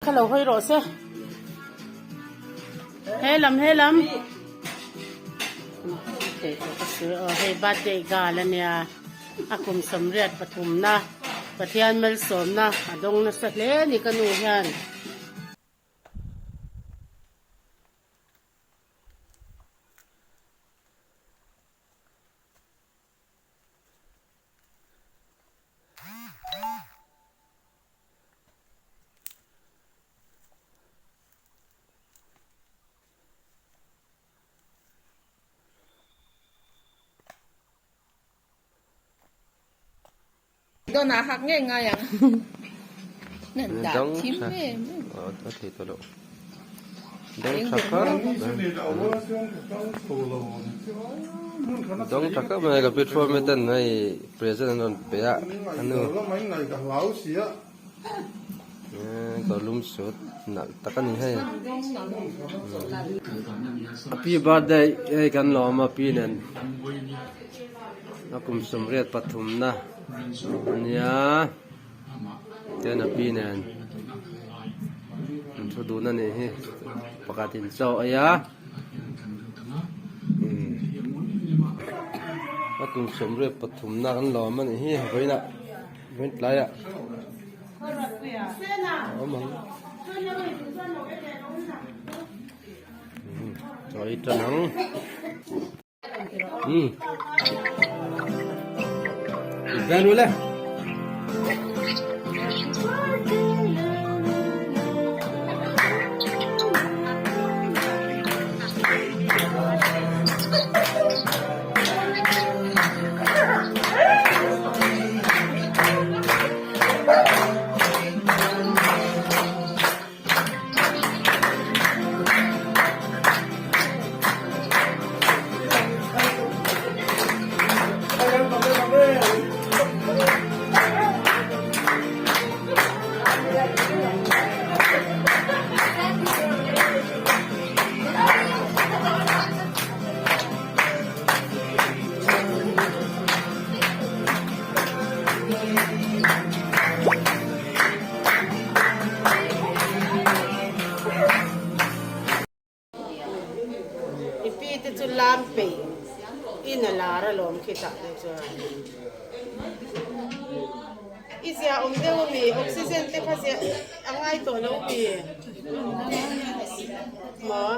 Kha lo hawi rawh se. He lam he lam. Hei birthday girl ania a kum sawmriat pathumna Pathian malsawmna a dawng nasa hle a ni ka nu hian. Dawna hak ngei ngai ang. Nan dah thim em. A thei tawh loh. Dawng tha khar. Dawng tha khar mai ka pi thu mi ten hei present an rawn pe a anu. Ka lum sut nalh tak a ni hei. A pi birthday hei kan lawm a pi nen a kum sawmriat pathumna a nia chuan a pi nen an thu dun a nih hi pakhat in chaw a ei a a kum sawmriat pathumna kan lawm a nih hi vawiinah. Vawiin tlaiah a awm ang chaw ei tan ang umm inven ule. I pi te chu lam peih in a lar alawm khitah te chuan. I zia awm deuh ami? Oxygen te kha zia a ngai tawh lo mi? Maw?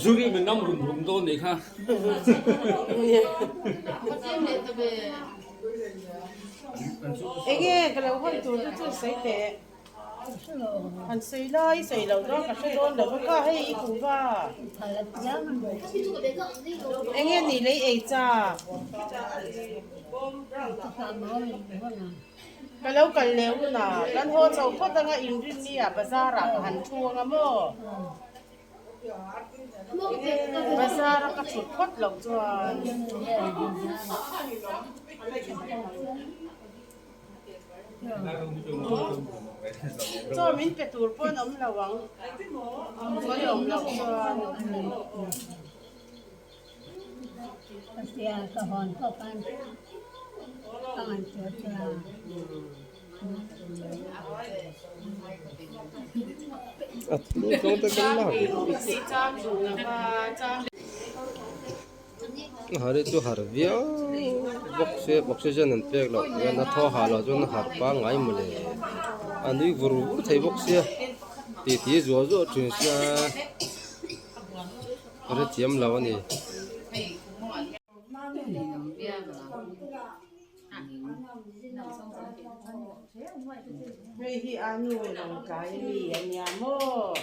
Zuri min nam rum rum dawn nih kha. Enge ka lo hawi tur chu chu sawi teh. Han sawi lai sawi lo dawn ka hre dawn lo va ka hei i kuh va. Enge ni lei ei chak. Ka lo kal leh hun a, kan haw chho phawt anga inrinni ah bazar ah ka han thu anga maw? Bazar a ka thut phawt loh chuan. Chaw min pe tur pawn awm lo ang, sawi awm loh chuan. Hari chu har viau bawk se oxygen an pek loh hian a thaw hah loh chuan a har pangngai mawle a nui vur vur thei bawk sia titi zuah zuah thin sia. Ka hrethiam lo a ni. Hei hi a nu rawn kai mi a nia maw?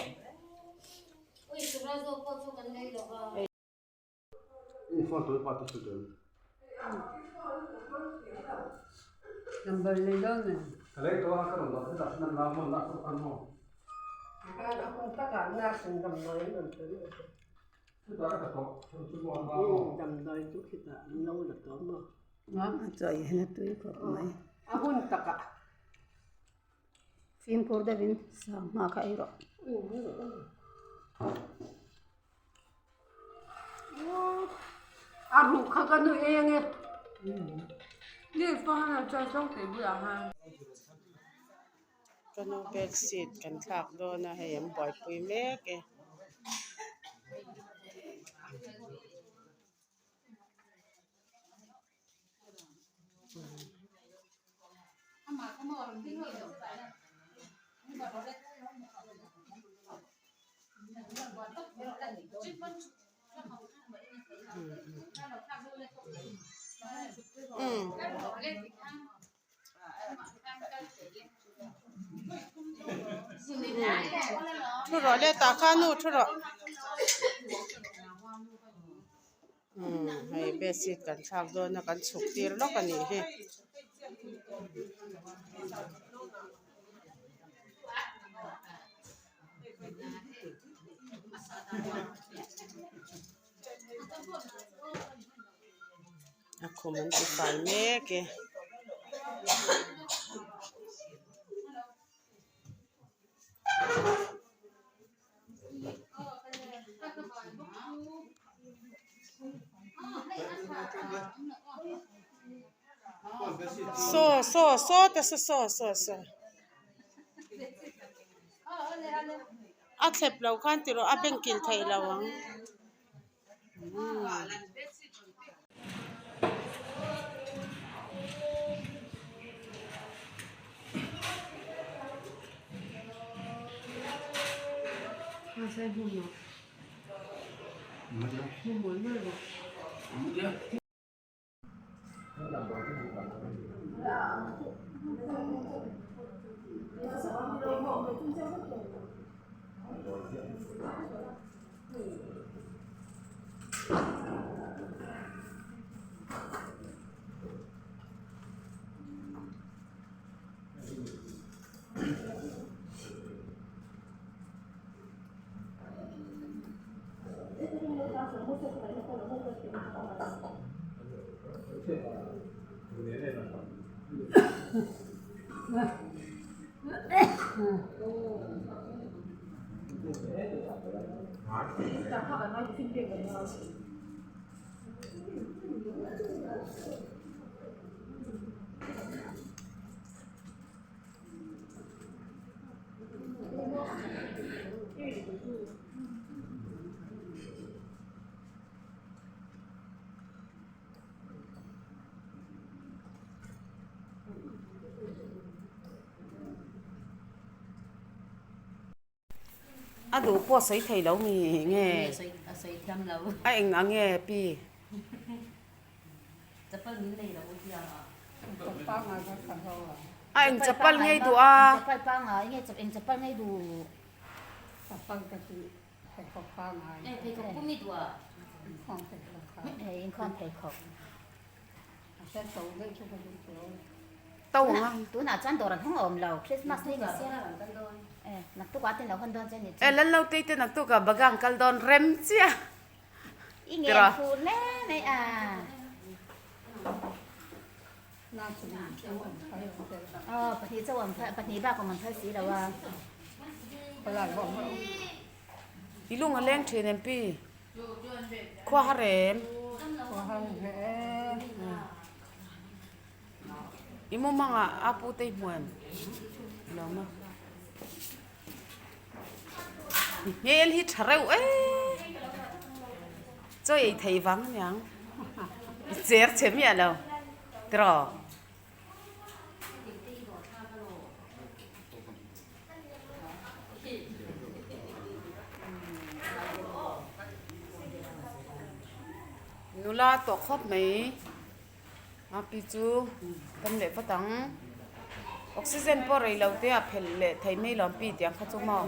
Fimkhur deuhin sangha kha ei rawh. Ka nu bed sheet kan thlak dawn a hei an buaipui mek e. Thu rawh le tah kha nu thu rawh. Umm hei bedsheet kan thlak dawn a kan chhuk tir lawk a nih hi. A khum an ti fai mek e. Saw saw saw te saw saw saw saw a thlep lo khan ti rawh a beng kil theih lo ang. A duh pawh a sawi thei lo mi nge a eng ang nge pi. A eng chapal ngei duh a. To ang a. Tunah chuan dawr an hawng a awm lo. Christmas ni ni sia. Eh, naktuk ah ten lo hawn dawn che ni chu. Eh, Lalnotei te naktuk ah bagang kal dawn rem chiah. I ngen fu hle mai a. Aw, pahnih chauh an phal, pahnih bak awm an phal si lo a. I lung a leng thin em pi? Khua har em? I mumang ah a pu te i hmu em? Lo ma. Hmel hi tha reuh e. Chaw ei thei vang aniang. I cher che miah lo. Tiraw. Nula tawh khawp mai a pi chu tam leh vat ang oxygen pawh rei lo te a phelh leh thei mai lo ang pi tiang kha chu maw.